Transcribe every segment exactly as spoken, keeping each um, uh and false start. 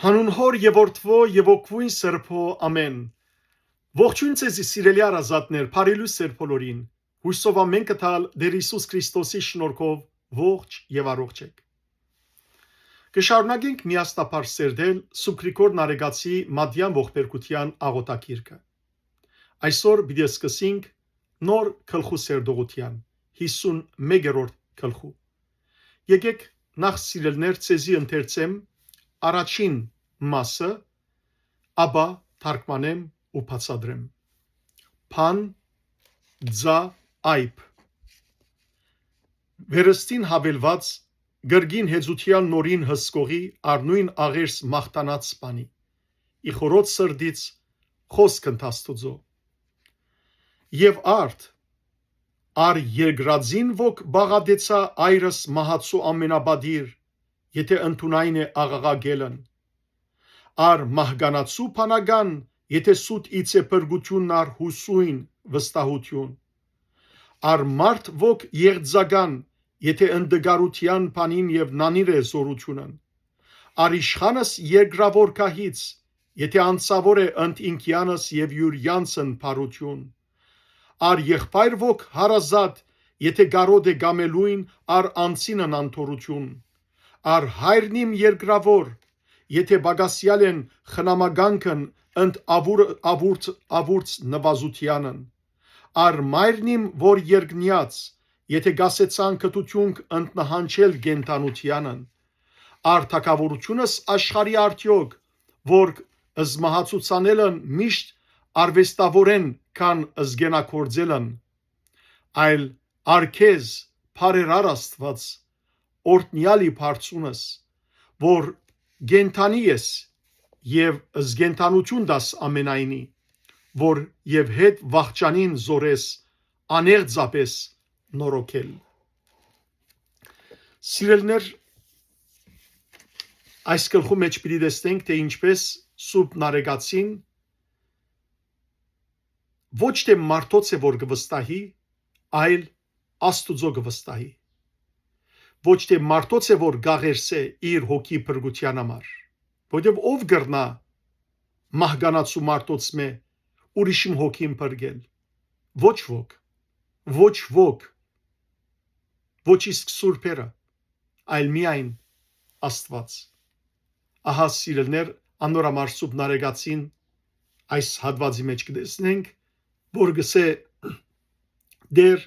Անուն Հօր եւ Որդւոյ եւ Հոգւոյն Սրբոյ, ամէն։ Ողջոյն ձեզի, սիրելի հարազատներ, բարի լոյս ձեր բոլորին։ Յուսով ամէն կը տալ Տէր Յիսուս Քրիստոսի շնորհքով ողջ եւ առողջ էք։ Կը շարունակենք միասնաբար սերտել Սուրբ Գրիգոր Նարեկացի Մատեան ողբերգութեան աղօթագիրքը։ Այսօր պիտի սկսենք նոր գլխու սերտողութեան, հիսուն մեկերորդ գլխու։ Եկէք նախ, սիրելիներ, ձեզի ընթերցեմ առաջին մասը, ապա թարգմանեմ ու բացատրեմ։ Բան, ձա, այբ։ Վերստին յաւելուած կրկին հեծութեան նորին հսկողի առ նոյն աղերս մաղթանած բանի, ի խորոց սրտից խօսք ընդ Աստուծոյ։ Եւ արդ, առ երկրածին ոք պաղատեցայ այրս մահացու ամենապատիւ, եթէ ընդունային է աղաղակելն։ Առ մահկանացու բանական, եթէ սուտ իցէ փրկութիւնն առ յուսոյն վստահութիւն։ Առ մարդ ոք եղծական, եթէ ընդգարութեան բանին եւ նանիր է զօրութիւնն։ Առ իշխանս երկրաւոր գահից, եթէ անցաւոր է ընդ ինքեանս եւ իւր յանցն բարութիւն։ Առ եղբայր ոք հարազատ, եթէ կարօտ է կամելոյն, առ անցինն անդորութիւն։ Առ հայրն իմ երկրաւոր, եթէ պակասեալ են խնամականքն ընդ աւուր-, աւուրց, աւուրց նվազութեանն։ Առ մայրն իմ որ երկնեաց, եթէ կասեցան կտութիւնք ընդ նահանջել կենդանութեանն։ Առ թագաւորութիւնս աշխարհի արդեօք, որ զմահացուցանելն միշտ արուեստաւորեն քան զգենակործելն, այլ առ քեզ, բարերար Աստուած, օրհնեալի բարձունս, որ կենդանի ես եւ զգենդանութիւն տաս ամենայնի, որ եւ հետ վախճանին զորես անեղծապէս նորոգել։ Սիրելիներ, այս գլխու մէջ պիտի տեսնենք, թէ ինչպէս Սուրբ Նարեկացին ոչ թէ մարդոց է որ կը վստահի, այլ Աստուծոյ կը վստահի։ Ոչ թէ մարդոց է որ կ'աղերսէ իր հոգի փրկութեան համար, որովհետեւ ո՞վ կրնայ մահկանացու մարդոցմէ ուրիշին հոգին փրկել։ Ոչ ոք, ոչ ոք, ոչ իսկ սուրբերը, այլ միայն Աստուած։ Ահա, սիրելիներ, անոր համար Սուրբ Նարեկացին այս հատուածի մէջ կը տեսնենք, որ կ'ըսէ. «Տէր,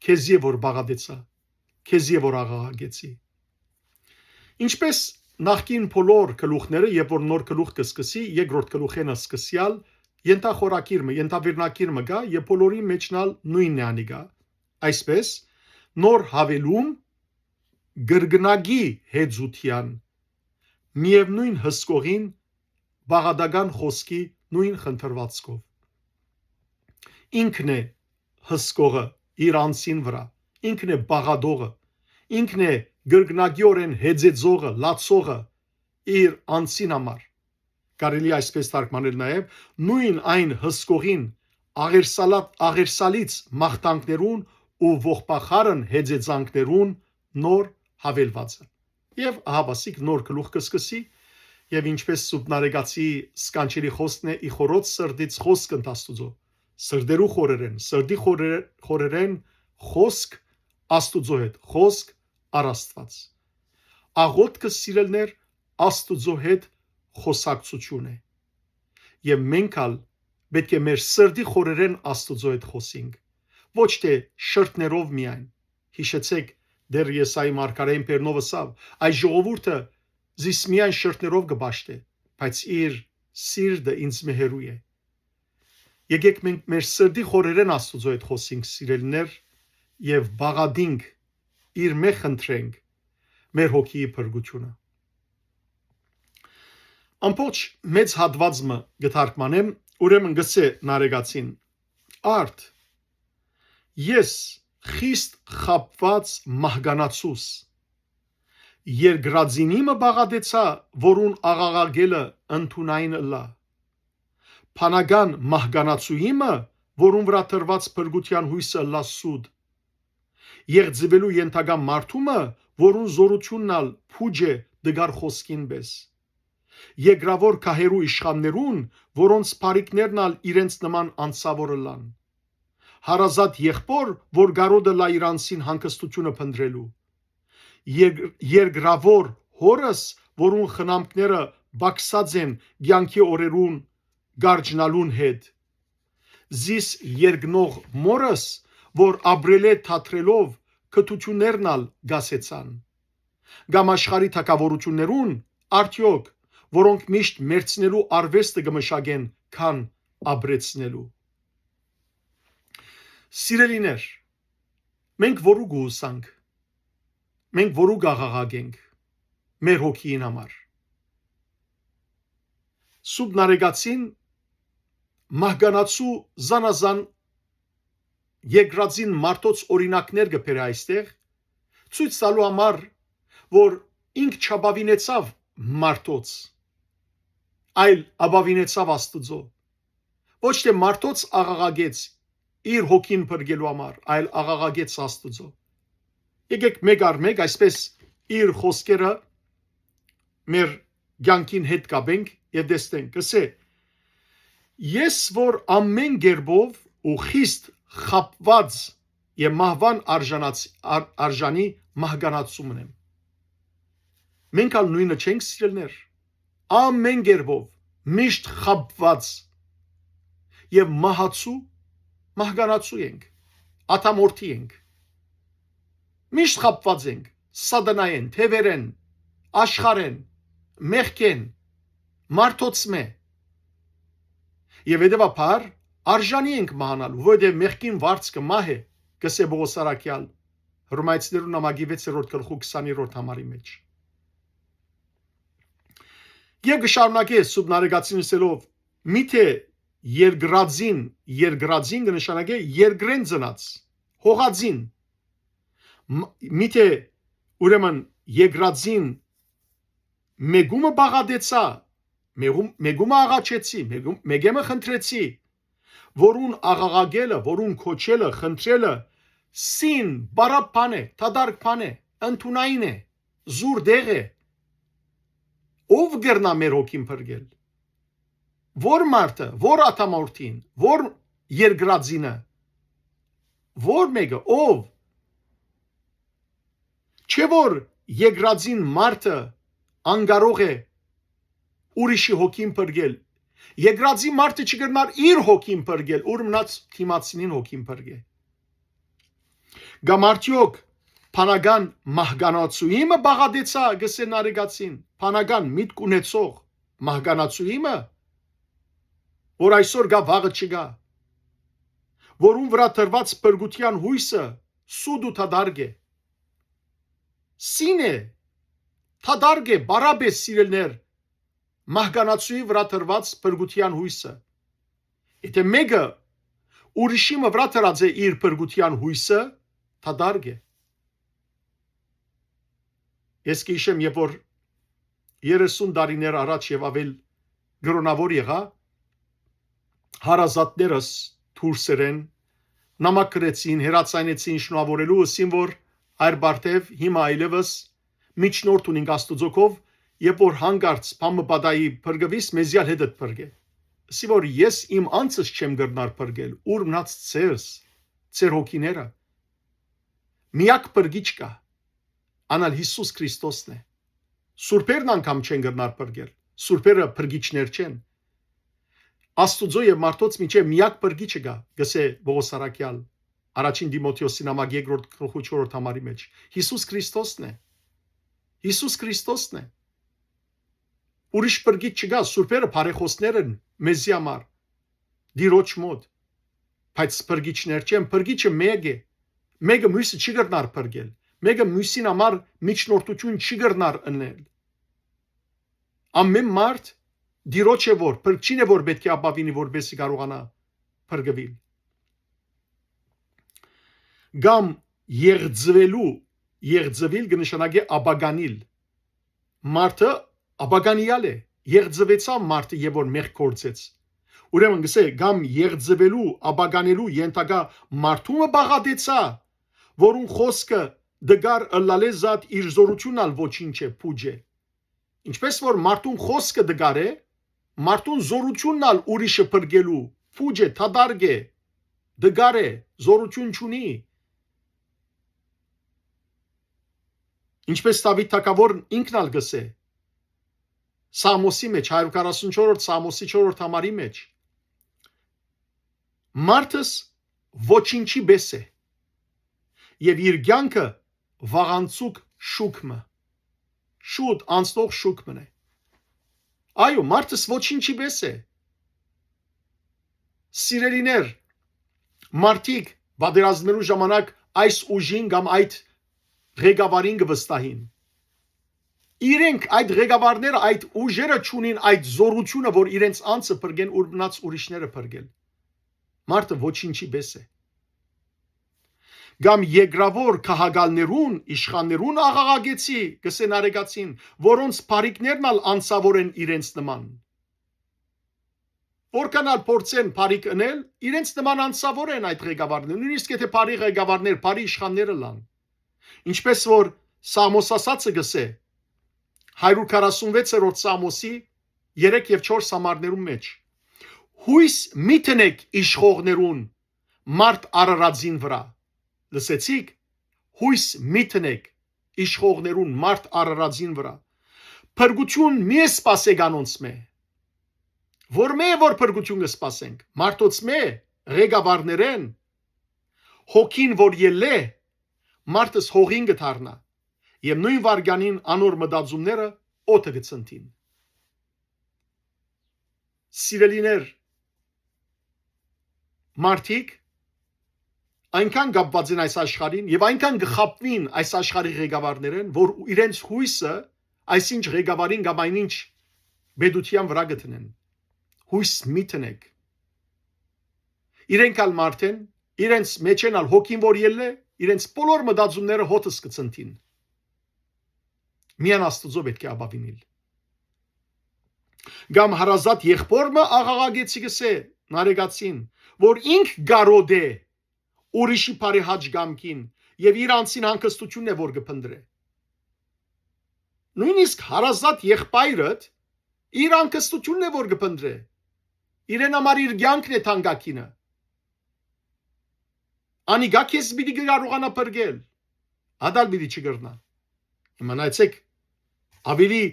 քեզի է որ պաղատեցայ, քեզի է որ աղաղակեցի»։ Ինչպէս նախկին բոլոր գլուխները, երբ որ նոր գլուխ կը սկսի, երկրորդ գլուխէն սկսեալ, ենթախորագիր մը, ենթավերնագիր մը կայ, եւ բոլորին մէջն ալ նոյնն է անիկա։ Այսպէս, նոր յաւելում կրկնակի հեծութեան, միեւնոյն հսկողին պաղատական խօսքի նոյն խնդրուածքով։ Ինքն է հսկողը իր անձին վրայ, ինքն է պաղատողը, ինքն է կրկնակիօրէն հեծեծողը, լացողը իր անձին համար։ Կարելի այսպէս թարգմանել նաեւ. նոյն այն հսկողին աղերսալա-, աղերսալից մաղթանքներուն ու ողբախառն հեծեծանքներուն նոր յաւելուածը։ Եւ ահա, ասիկ, նոր գլուխ կը սկսի, եւ ինչպէս Սուրբ Նարեկացի սքանչելի խօսքն է, ի խորոց սրտից խօսք ընդ Աստուծոյ, սրտերու խորերէն, սրտի խորերը-, խորերէն խօսք Աստուծոյ հետ, խօսք առ Աստուած։ Աղօթքը, սիրելիներ, Աստուծոյ հետ խօսակցութիւն է։ Եւ մենք ալ պէտք է մեր սրտի խորերէն Աստուծոյ հետ խօսենք, ոչ թէ շրթներով միայն։ Յիշեցէք, Տէր Եսայի մարգարէին բերնով ըսաւ. «Այս ժողովուրդը զիս միայն շրթներով կը պաշտէ, բայց իր սիրտը ինձմէ հեռու է»։ Եկէք մենք մեր սրտի խորերէն Աստուծոյ հետ խօսենք, սիրելիներ, եւ պաղատինք, իրմէ խնդրենք մեր հոգիի փրկութիւնը։ Ամբողջ մեծ հատուած մը կը թարգմանեմ, ուրեմն կ'ըսէ Նարեկացին. «Արդ, ես խիստ խաբուած մահկանացուս, երկրածինի մը պաղատեցայ, որուն աղաղակելը ընդունային ըլլայ։ Բանական մահկանացուի մը, որուն վրայ դրուած փրկութեան յոյսը ըլլայ սուտ։ Եղձուելու ենթակայ մարդու մը, որուն զօրութիւնն ալ փուճ է տկար խօսքին պէս։ երկրաւոր գահերու իշխաններուն, որոնց բարիքներն ալ իրենց նման անցաւոր ըլլան։ Հարազատ եղբոր, որ կարօտ ըլլայ իր անձին հանգստութիւնը փնտռելու։ Երկ-, երկրաւոր հորս, որուն խնամքները պակսած են կեանքի օրերուն կարճնալուն հետ։ Զիս երկնող մորս, որ ապրելէ թատրելով կտութիւններն ալ գասեցան։ Կամ աշխարհի թագաւորութիւններուն, արդեօք, որոնք միշտ մեռցնելու արուեստը կը մշակեն, քան ապրեցնելու։ Սիրելիներ, մենք որու կը ուսանք, մենք որու կ'աղաղակենք մեր հոգիին համար։ Սուրբ Նարեկացին մահկանացու զանազան երկրածին մարդոց օրինակներ կը բերէ այստեղ, ցոյց տալու համար, որ ինք չապաւինեցաւ մարդոց, այլ ապաւինեցաւ Աստուծոյ։ Ոչ թէ մարդոց աղաղակեց իր հոգին փրկելու համար, այլ աղաղակեց Աստուծոյ։ Եկեք մէկ առ մէկ այսպէս իր խօսքերը մեր կեանքին հետ կապենք եւ տեսնենք։ Կ'ըսէ. «Ես որ ամէն կերպով ու խիստ խաբուած եւ մահուան արժանաց-, ար-, արժանի մահկանացու մըն եմ»։ Մենք ալ նոյնը չենք, սիրելիներ, ամէն կերպով միշտ խաբուած եւ մահացու, մահկանացու ենք, ատամորթի ենք։ Միշտ խաբուած ենք սատանայէն, թեւերէն, աշխարհէն, մեղքէն, մարդոցմէ։ Եւ հետեւաբար արժանի ենք մահանալու, որովհետեւ մեղքին վարձքը մահ է, կ'ըսէ Պողոս առաքեալ Հռոմայեցիներուն նամակի վեցերորդ գլխու քսաներորդ համարի մէջ։ Եւ կը շարունակէ Սուրբ Նարեկացին ըսելով. «Միթէ երկրածին, երկրածին կը նշանակէ երկրէն ծնած, հողածին։ Մ-, միթէ ուրեմն երկրածին մեկումը պաղատեցայ, մեկում-, մեկումը աղաչեցի, մեկում-, մեկեմը խնդրեցի, որուն աղաղակելը, որուն կոչելը, խնդրելը սին, բարապ բան է, դատարկ բան է, ընդունային է, զուր դեղ է։ Ո՞վ կրնայ մեր հոգին փրկել։ Ո՞ր մարդը, ո՞ր ատամորթին, ո՞ր երկրածինը, ո՞ր մեկը, ո՞վ։ Չէ՞ որ երկրածին մարդը անկարող է ուրիշի հոգին փրկել։ Երկրածին մարդը չի կրնար իր հոգին փրկել, ուր մնաց դիմացինին հոգին փրկե։ Կամ արդեօք բանական մահկանացուի՞ն մը պաղատեցայ, կ'ըսէ Նարեկացին, բանական միտք ունեցող մահկանացուի՞ն մը, որ այսօր կայ, վաղը չկայ, որուն վրայ դրուած փրկութեան յոյսը սուտ ու դատարկ է։ Սին է, դատարկ է, բարապ է, սիրելիներ, մահկանացուի վրայ դրուած փրկութեան յոյսը։ Եթէ մեկը ուրիշի մը վրայ դրած է իր փրկութեան յոյսը, դատարկ է։ Ես կը յիշեմ, երբ որ երեսուն տարիներ առաջ եւ աւել կրօնաւոր եղայ, հարազատներս դուրսերէն նամակ գրեցին, հեռացայնեցին շնորհաւորելու, ըսին որ Այր Բարթեւ, հիմա այլեւս միջնորդ ունինք Աստուծոյ կով, երբ որ հանկարծ բան մը պատահի, փրկուիս, մեզի ալ հետդ փրկէ։ Ըսի որ ես իմ անձս չեմ կրնար փրկել, ուր մնաց ձերս, ձեր հոգիները։ Միակ փրկիչ կայ, ան ալ Յիսուս Քրիստոսն է։ Սուրբերն անգամ չեն կրնար փրկել, սուրբերը փրկիչներ չեն։ Աստուծոյ եւ մարդոց միջեւ միակ փրկիչը կայ, կ'ըսէ Պողոս առաքեալ առաջին Տիմոթէոսի նամակ երկրորդ գլխու չորրորդ համարի մէջ։ Յիսուս Քրիստոսն է։ Յիսուս Քրիստոսն է։ Ուրիշ փրկիչ չկայ, սուրբերը բարեխօսներ են մեզի համար, Տիրոջ մօտ, բայց փրկիչներ չեն, փրկիչը մէկ է, մէկը միւսը չի կրնար փրկել, մէկը միւսին համար միջնորդութիւն չի կրնար ընել։ Ամէն մարդ Տիրոջ է որ, փրկչին է որ պէտք է ապաւինի, որպեսզի կարողանայ փրկուիլ։ Կամ եղձուելու, եղձուիլ կը նշանակէ ապականիլ։ Մարդը ապականիալ է, եղձուեցաւ մարդը եւ որ մեղք գործեց։ Ուրեմն կ'ըսէ, կամ եղձուելու, ապականելու ենթակայ մարդու մը պաղատեցայ, որուն խօսքը դգար ըլլալէ զատ իր զօրութիւնն ալ ոչինչ է, փուճ է։ Ինչպէս որ մարդուն խօսքը դկար է, մարդուն զօրութիւնն ալ ուրիշը փրկելու փուճ է, դատարկ է, դկար է, զօրութիւն չունի։ Ինչպէս Դաւիթ թագաւորն ինքն ալ կ'ըսէ Սաղմոսի մէջ, հարիւր քառասունչորրորդ Սաղմոսի չորրորդ համարի մէջ. «Մարդս ոչինչի պէս է եւ իր կեանքը վաղանցուկ շուք մը, շուտ անցնող շուք մն է»։ Այո, մարդս ոչինչի պէս է։ Սիրելիներ, մարդիկ պատերազմներու ժամանակ այս ուժին կամ այդ ղեկավարին կը վստահին։ Իրենք, այդ ղեկավարները, այդ ուժերը չունին այդ զօրութիւնը, որ իրենց անձը փրկեն, ուր մնաց ուրիշները փրկել։ Մարդը ոչինչի պէս է։ Կամ երկրաւոր քաղաքալներուն, իշխաններուն աղաղակեցի, կ'ըսէ Նարեկացին, որոնց բարիքներն ալ անցաւոր են իրենց նման։ Որքան ալ փորձեն բարիք ընել, իրենց նման անցաւոր են այդ ղեկավարները, նոյնիսկ եթէ բարի ղեկավարներ, բարի իշխաններ ըլլան։ Ինչպէս որ Սաղմոս ասածը կ'ըսէ, հարիւր քառասունվեցերորդ Սաղմոսի երեք եւ չորս համարներուն մէջ. «Յոյս մի դնէք իշխողներուն մարդ արարածին վրայ»։ Լսեցիք, յոյս մի դնէք իշխողներուն մարդ արարածին վրայ։ Փրկութիւն մի սպասեք անոնցմէ։ Որմէ՞ որ փրկութիւն կը սպասենք, մարդոցմէ, ղեկավարներէն։ Հոգին որ ելլէ, մարդս հողին կը դառնայ, եւ նոյն վայրկեանին անոր մտածումները օդը կը ցնդին։ Սիրելիներ, մարդիկ այնքան կապուած են այս աշխարհին եւ այնքան կը խաբուին այս աշխարհի ղեկավարներէն, որ իրենց յոյսը այսինչ ղեկավարին կամ այնինչ պետութեան վրայ կը դնեն։ Յոյս մի դնէք։ Իրենք ալ մարդ են, իրենց մէջէն ալ հոգին որ ելլէ, իրենց բոլոր մտածումները հօդս կը ցնդին։ Միայն Աստուծոյ պէտք է ապաւինիլ։ Կամ հարազատ եղբոր մը աղաղակեցի, կ'ըսէ Նարեկացին, որ ինք կարօտ է ուրիշի բարեհաճ կամքին եւ իր անձին հանգստութիւնն է որ կը փնտռէ։ Նոյնիսկ հարազատ եղբայրդ իր հանգստութիւնն է որ կը փնտռէ։ Իրեն համար իր կեանքն է թանկագինը։ Անիկա քեզ պիտի կարողանա փրկել։ Ատալ պիտի չկրնայ։ Իմանայցեք, աւելի,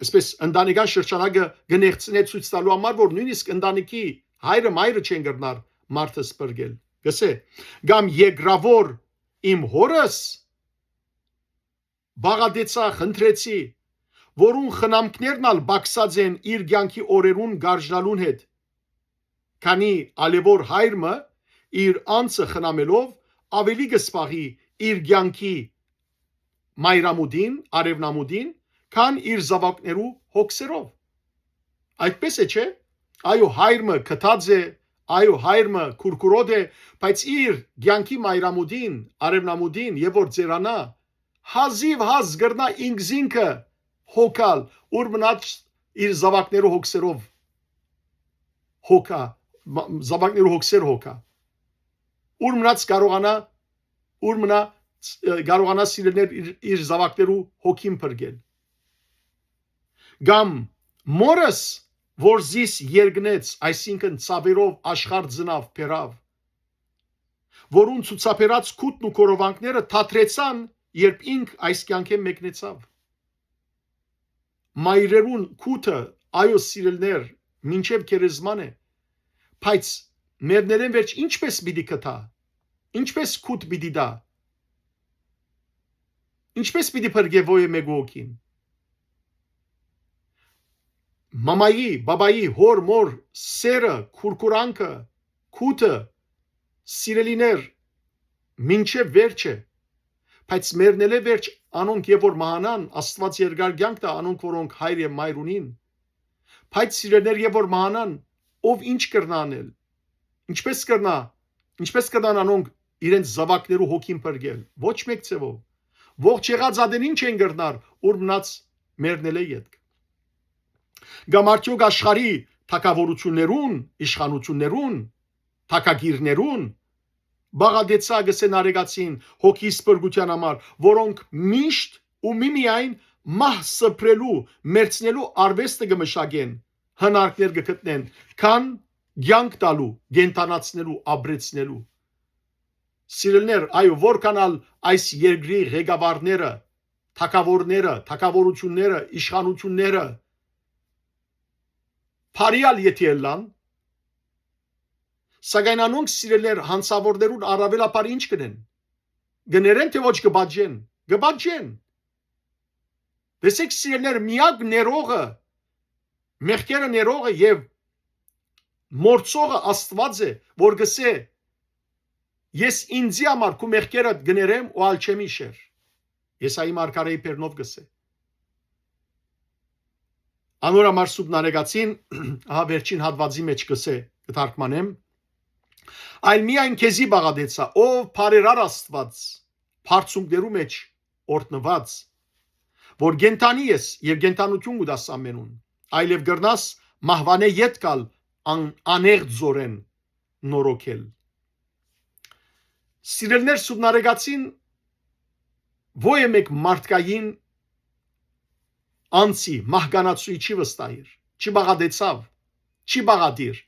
այսպես, ընտանեկան շրջանակը կը նեղցնէ ցոյց տալու համար, որ նոյնիսկ ընտանիքի հայրը, մայրը չեն կրնար մարդս փրկել։ Կ'ըսէ, կամ երկրաւոր իմ հօրս պաղատեցայ, խնդրեցի, որուն խնամքներն ալ պակսած են իր կեանքի օրերուն գարժնալուն հետ, քանի ալեւոր հայր մը իր անձը խնամելով աւելի կը սպաղի իր կեանքի մայրամուտին, արեւնամուտին, քան իր զաւակներու հոգսերով։ Այդպես է, չէ՞։ Այո, հայր մը գթած է, այո, հայր մը քուրքուրոտ է, բայց իր կեանքի մայրամուտին, արեւնամուտին, եւ որ ծերանայ, հազիւ հազ կրնայ ինքզինքը հոգալ, ուր մնաց իր զաւակներու հոգսերով հոգա, մա-, զաւակներու հոգսեր հոգա, ուր մնաց կարողանայ, ուր մնա, ը, կարողանայ սիրելիներ իր, իր զաւակներու հոգին փրկել։ Կամ մորս, որ զիս երկնեց, այսինքն ցաւերով աշխարհ ծնաւ, բերաւ, որուն ցուցաբերած քութն ու կորովանքները թատրեցան, երբ ինք այս կեանքէն մեկնեցաւ։ Մայրերուն քութը, այո, սիրելիներ, մինչեւ գերեզման է, բայց մեռնելէն վերջ ինչպէս պիտի գթայ, ինչպէս քութ պիտի տայ, ինչպէս պիտի փրկէ ոյ մէկու հոգին։ Մամայի, բաբայի, հոր, մոր սերը, քուրքուրանքը, քութը, սիրելիներ, մինչեւ վերջը, բայց մեռնելէ վերջ անոնք եւ որ մահանան, Աստուած երկար կեանք տայ անոնք, որոնք հայր եւ մայր ունին, բայց սիրելիներ, եւ որ մահանան, ով ինչ կրնայ անել, ինչպէս կրնայ, ինչպէս կրնան անոնք իրենց զաւակներու հոգին փրկել, ոչ մէկ ձեւով։ Ողջ եղած ատեն ինչ են կրնար, ուր մնաց մեռնելէ ետք։ Կամ արդեօք աշխարհի թագաւորութիւններուն, իշխանութիւններուն, թագակիրներուն պաղատեցայ, կ'ըսեն արեգացին, հոգիս փրկութեան համար, որոնք միշտ ու միմիայն մահ սփռելու, մեռցնելու արուեստը կը մշակեն, հնարքներ կը գտնեն, քան կեանք տալու, կենդանացնելու, ապրեցնելու։ Սիրելիներ, այո, որքան ալ այս երկրի ղեկավարները, թագաւորները, թագաւորութիւնները, իշխանութիւնները բարի ալ եթի ըլլան, սակայն անոնք, սիրելիներ, յանցաւորներուն առաւելաբար ի՞նչ կ'ընեն։ Կ'ներեն թէ ոչ կը պատժեն, կը պատժեն։ Տեսեք, սիրելիներ, միակ ներողը, մեղքերը ներողը եւ մոռցողը Աստուած է, որ կ'ըսէ. «Ես ինծի համար քու մեղքերդ կ'ներեմ ու ալ չեմ յիշեր»։ Եսայի մարգարէի բեռնով կ'ըսէ։ Անոր համար Սուրբ Նարեկացին, ահա վերջին հատուածի մէջ կ'ըսէ, կը թարգմանեմ. «Այլ միայն քեզի պաղատեցայ, ով բարերար Աստուած, բարձունքներու մէջ օրհնուած, որ կենդանի ես եւ կենդանութիւն կու տաս ամենուն, այլեւ կրնաս մահուանէ ետք ալ ան-, անեղծօրէն նորոգել»։ Սիրելիներ, Սուրբ Նարեկացին ոյ է մէկ մարդկային անձի, մահկանացուի չի վստահիր, չի պաղատեցաւ, չի պաղատիր։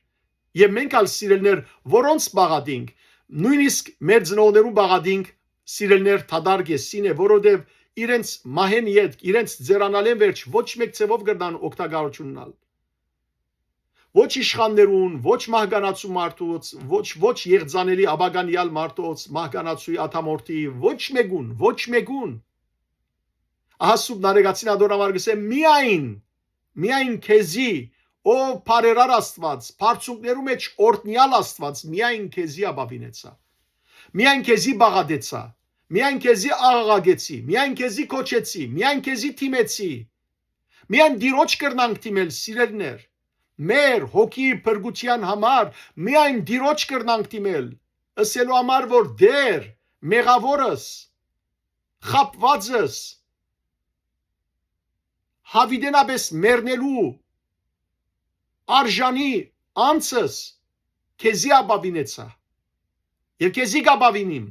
Եւ մենք ալ, սիրելիներ, որոնց պաղատինք, նոյնիսկ մեր ծնողներուն պաղատինք, սիրելիներ, դատարկ է, սին է, որովհետեւ իրենց մահէն ետք, իրենց ձերանալէն վերջ ոչ մէկ ձեւով կրնան օգտակարութիւն ունալ։ Ոչ իշխաններուն, ոչ մահկանացու մարդուց, ոչ, ոչ եղծանելի ապագանեալ մարդոց, մահկանացուի ադամորդի, ոչ մեկուն, ոչ մեկուն։ Ահա Սուրբ Նարեկացին ատոր համար կ'ըսէ. «Միայն, միայն քեզի, ով բարերար Աստուած, բարձունքներու մէջ օրհնեալ Աստուած, միայն քեզի ապաւինեցայ, միայն քեզի պաղատեցայ, միայն քեզի աղաղակեցի, միայն քեզի կոչեցի, միայն քեզի դիմեցի»։ Միայն Տիրոջ կրնանք դիմել, սիրելիներ։ Մեր հոգի փրկութեան համար միայն Տիրոջ կրնանք դիմել, ըսելու համար, որ Տէր, մեղաւորս, խաբուածս, յաւիտենապէս մեռնելու արժանի անձս քեզի ապաւինեցայ եւ քեզի կ'ապաւինիմ,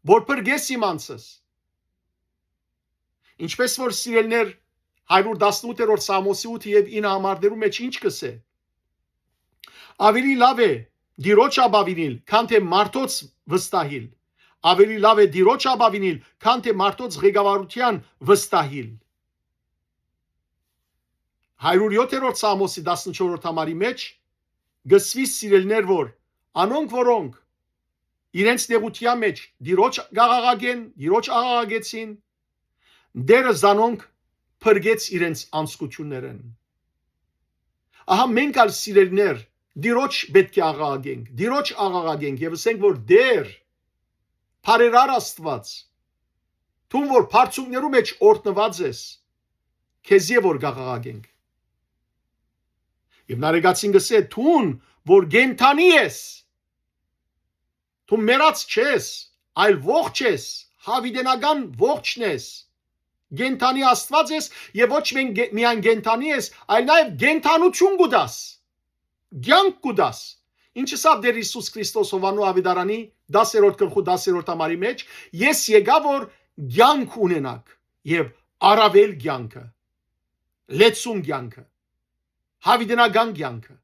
որ փրկես իմ անձս։ Ինչպէս որ, սիրելիներ, հարիւր տասնութերորդ Սաղմոսի ութ եւ ինը համարներու մէջ ինչ կ'ըսէ. «Աւելի լաւ է Տիրոջ ապաւինիլ, քան թէ մարդոց վստահիլ։ Աւելի լաւ է Տիրոջ ապաւինիլ, քան թէ մարդոց ղեկավարութեան վստահիլ»։ Հարիւր յոթերորդ Սաղմոսի տասնչորսերորդ համարի մէջ կ'ըսուի, սիրելիներ, որ անոնք, որոնք իրենց նեղութեան մէջ Տիրոջ կ'աղաղակեն, Տիրոջ աղաղակեցին, Տէրը զանոնք փրկեց իրենց անձկութիւններէն։ Ահա մենք ալ, սիրելիներ, Տիրոջ պէտք է աղաղակենք, Տիրոջ աղաղակենք եւ ըսենք, որ Տէր, բարերար Աստուած, դուն որ բարձունքներու մէջ օրհնուած ես, քեզի է որ կ'աղաղակենք։ Եւ Նարեկացին կ'ըսէ. «Դուն որ կենդանի ես, դու մեռած չես, այլ ողջ ես, յաւիտենական ողջն ես, կենդանի Աստուած ես եւ ոչ միայն կե-, միայն կենդանի ես, այլ նաեւ կենդանութիւն կու տաս, կեանք կու տաս»։ Ինչ ըսաւ Տէր Յիսուս Քրիստոս Յովհաննու աւետարանի տասերորդ գլխու տասերորդ համարի մէջ. «Ես եկայ որ կեանք ունենաք եւ առաւել կեանքը, լեցուն կեանքը, յաւիտենական կեանքը»։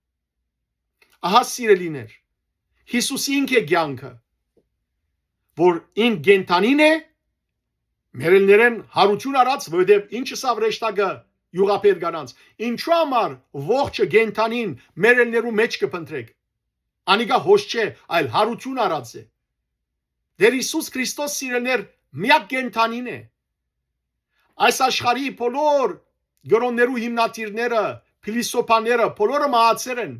Ահա, սիրելիներ, Յիսուս ինք է կեանքը, որ ինք կենդանին է, մեռելներէն յարութիւն առած, որովհետեւ ինչ ըսաւ հրեշտակը յուղաբեր կանանց. «Ինչու համար ողջը կենդանին մեռելներու մէջ կը փնտրեք։ Անիկա հոս չէ, այլ յարութիւն առած է»։ Տէր Յիսուս Քրիստոս, սիրելիներ, միակ կենդանին է։ Այս աշխարհի բոլոր կրօններու հիմնադիրները, փիլիսոփաները, բոլորը մահացեր են։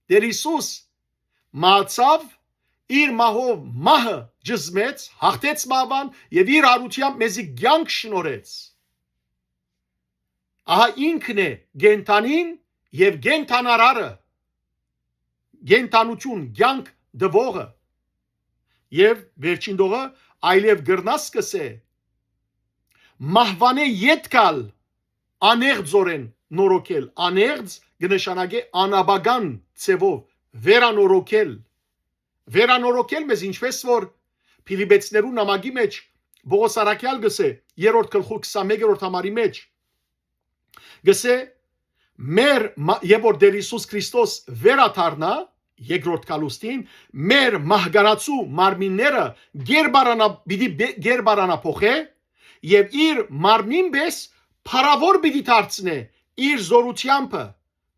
Տէր Յիսուս մահացաւ, իր մահով մահը ճզմեց, հաղթեց մահուան եւ իր յարութեամբ մեզի կեանք շնորհեց։ Ահա ինքն է կենդանին եւ կենդանարարը, կենդանութիւն, կեանք տուողը։ Եւ վերջին տողը, այլեւ կրնաս կ'ըսէ, մահուանէ ետք ալ անեղծօրէն նորոգել։ Անեղծ կը նշանակէ անապական ձեւով վերանորոգել, վերանորոգել մեզ, ինչպես որ Փիլիպեցիներու նամակի մէջ Պողոս Առաքեալ կ'ըսէ, երրորդ գլխու քսանմեկերորդ համարի մէջ, կ'ըսէ, մեր մա-, եւ որ Տէր Յիսուս Քրիստոս վերադառնայ, երկրորդ գալուստին, մեր մահկանացու մարմինները գերբարանա-, պիտի բե-, գերբարանափոխէ եւ իր մարմնին պէս փառաւոր պիտի դարձնէ իր զօրութեամբը,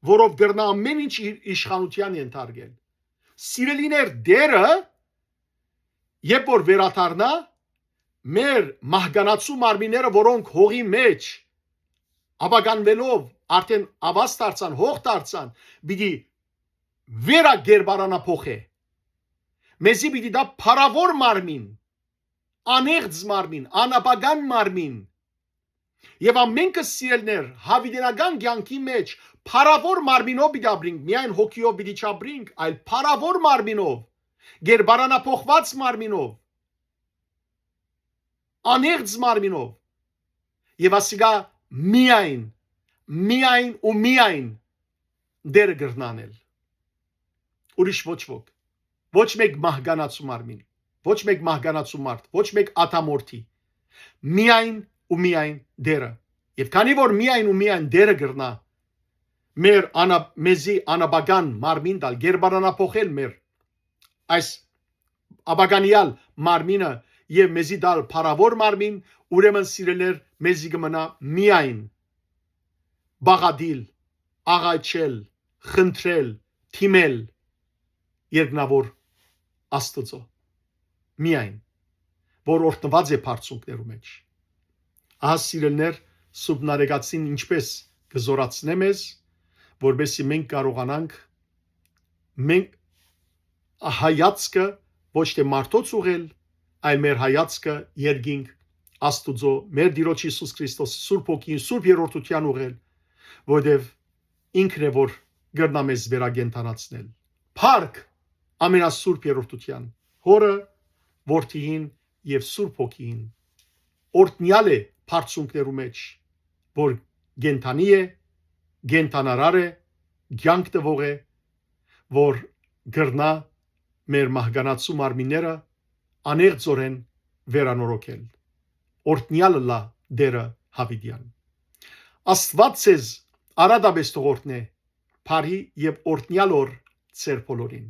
որով կրնայ ամէն ինչ իր իշխանութեան ենթարկել։ Սիրելիներ, Տէրը, երբ որ վերադառնայ, մեր մահկանացու մարմինները, որոնք հողի մէջ աբականուելով արդէն աւազ դարձան, հող դարձան, պիտի վերագերբարանափոխէ։ Մեզի պիտի տայ փառաւոր մարմին, անեղծ մարմին, անապական մարմին։ Եւ ամէնքս, սիրելիներ, յաւիտենական կեանքի մէջ փառաւոր մարմինով պիտի ապրինք, միայն հոգիով պիտի չապրինք, այլ փառաւոր մարմինով, գերբարանափոխուած մարմինով, անեղծ մարմինով։ Եւ ասիկա միայն, միայն ու միայն Տէրը կրնայ անել։ Ուրիշ ոչ ոք։ Ոչ մէկ մահկանացու մարմին, ոչ մէկ մահկանացու մարդ, ոչ մէկ ատամորթի։ Միայն ու միայն Տէրը։ Եւ քանի որ միայն ու միայն Տէրը կրնայ մեր անա-, մեզի անապական մարմին տալ, գերբարանափոխել մեր այս աբականեալ մարմինը եւ մեզի տալ փառաւոր մարմին, ուրեմն, սիրելիներ, մեզի կը մնայ միայն պաղատիլ, աղաչել, խնդրել, դիմել երկնաւոր Աստուծոյ։ Միայն, որ օրհնուած է բարձունքներու մէջ։ Ահա, սիրելիներ, Սուրբ Նարեկացին ինչպէս կը զօրացնէ մեզ, որպեսզի մենք կարողանանք, մենք հայացքը ոչ թէ մարդոց ուղղել, այլ մեր հայացքը երկինք Աստուծոյ, մեր Տիրոջ Յիսուս Քրիստոս Սուրբ Հոգին, Սուրբ Երրորդութեան ուղղել, որտեւ ինքն է, որ կրնայ մեզ վերակենդանացնել։ Փառք Ամենասուրբ Երրորդութեան, Հօրը, Որդիին եւ Սուրբ Հոգիին։ Օրհնեալ է բարձունքներու մէջ, որ կենդանի է, կենդանարար է, կեանք տուող է, որ կրնայ մեր մահկանացու մարմինները անեղծօրէն վերանորոգել։ Օրհնեալ ըլլայ Տէրը յաւիտեան։ Աստուած ձեզ արատապէս թող օրհնէ, բարի եւ օրհնեալ օր ձեր բոլորին։